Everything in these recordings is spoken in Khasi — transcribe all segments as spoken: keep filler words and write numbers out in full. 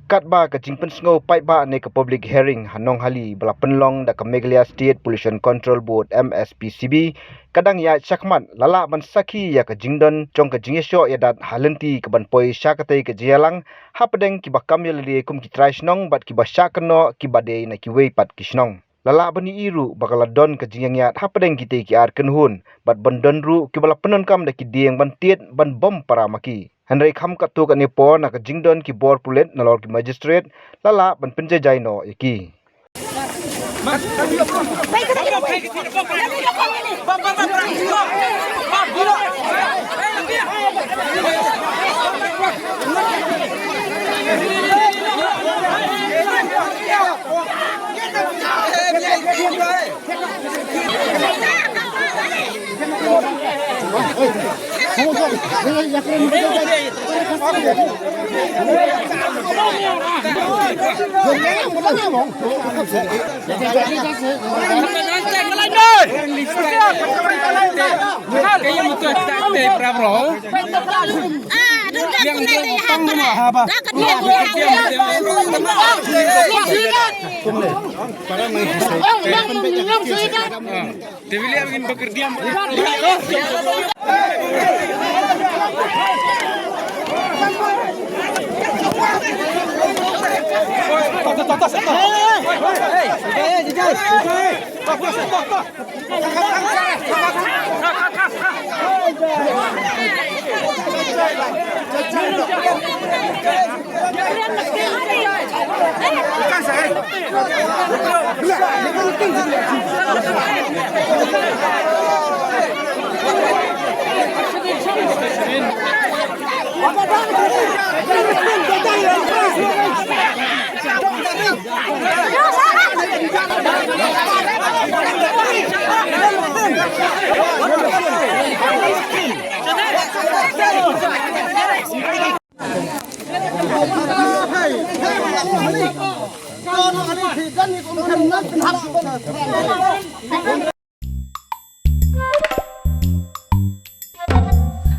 Katba ka jingpynsngew paidbah ne ka public hearing ha Nonghali ba la pynlong da ka Meghalaya State Pollution Control Board, M S P C B, ka dang ïaid shakhmat, la lah ban sakhi ïa ka jingdon jong ka jingïashoh ïadat ha lynti kaban poi sha katei ka jingïalang hapdeng kiba kam ïalade kum ki trai shnong bad kiba shah kynnoh kiba dei na kiwei pat ki shnong. La lah ban ïohi ruh ba ka la don ka jingïañiat hapdeng kitei ki ar kynhun bad ban don ruh kiba la pyndonkam da ki dieng ban tied ban bom para ma ki. Hynrei kham katto katne por, na ka jingdon ki bor pulit nalor ki magistrate, la lah ban pynjaijai noh ïa ki.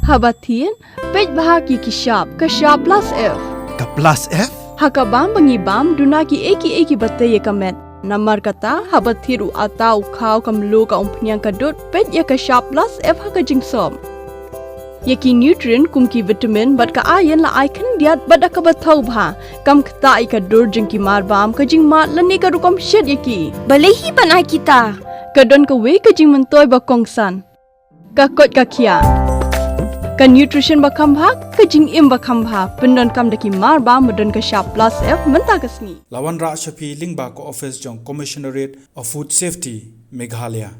Haba thied, peit bha ki ki shap, ka shap plus F. Ka plus F? Ha ka bam ba ngi bam, duna ki ei ki ei ki ba tei ïa ka met. Namar kata, haba thied u ata, u khaw, ka mluh, ka umphniang, ka dud, peit ïa ka shap plus F ha ka jingsop. Ïa ki nutrient kum ki vitamin bad ka iron la ai khyndiat bad da kaba thaw bha. Kam ktah ïa ka dur jong ki marbam, ka jingmad lane ka rukom shet ïa ki. Balei hi ban ai kita? Ka don kawei ka jingmyntoi ba kongsan. Ka koit ka khiah. Ka nutrition ba kham bha, ka jingim ba kham bha. Pyndonkam da ki marbam ba don ka shap plus F mynta ka sngi. La wanrah sha phi lyngba ka office jong Commissionerate of Food Safety, Meghalaya.